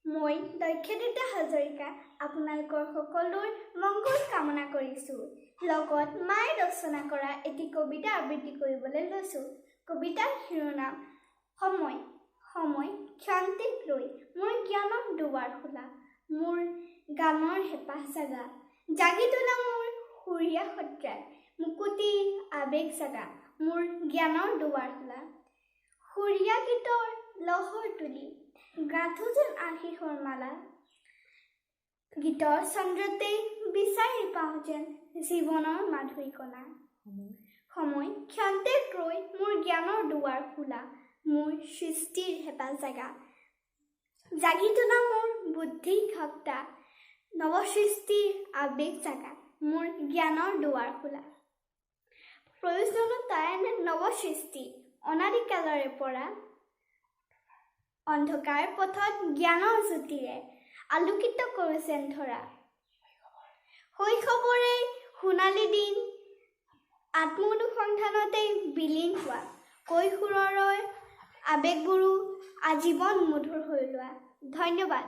মই দক্ষদীপ্ত হাজৰিকা আপোনালোকৰ সকলোৰ মংগল কামনা কৰিছোঁ। লগত মায়ে ৰচনা কৰা এটি কবিতা আবৃত্তি কৰিবলৈ লৈছোঁ। কবিতাৰ শিৰোনাম সময়। সময় ক্ষন্তেক ৰৈ মোৰ জ্ঞানৰ দুৱাৰ খোলা, মোৰ গানৰ হেঁপাহ জাগা, জাগি তোলা মোৰ সুৰীয়া সত্ৰাই মুকুতিৰ আৱেগ জাগা, মোৰ জ্ঞানৰ দুৱাৰ খোলা। সুৰীয়া গীতৰ লহৰ তুলি গাঁথো যেন আশীষৰ মালা, গীতৰ চন্দ্ৰতেই বিচাৰি পাওঁ যেন জীৱনৰ মাধুৰী কণা। সময় ক্ষন্তেক ৰৈ মোৰ জ্ঞানৰ দুৱাৰ খোলা, মোৰ সৃষ্টিৰ হেঁপাহ জাগা, জাগি তোলা মোৰ বুদ্ধিৰ সত্তা, নৱসৃষ্টিৰ আৱেগ জাগা, মোৰ জ্ঞানৰ দুৱাৰ খোলা। প্ৰয়োজনতাই নৱসৃষ্টি অনাদিকালৰে পৰা অন্ধকাৰ পথত জ্ঞানৰ জ্যোতিৰে আলোকিত কৰোঁ যেন ধৰা। শৈশৱৰে সোণালী দিন আত্ম অনুসন্ধানতেই বিলীন হোৱা, কৈশোৰৰ আৱেগবোৰো আজীৱন মধুৰ হৈ লোৱা। ধন্যবাদ।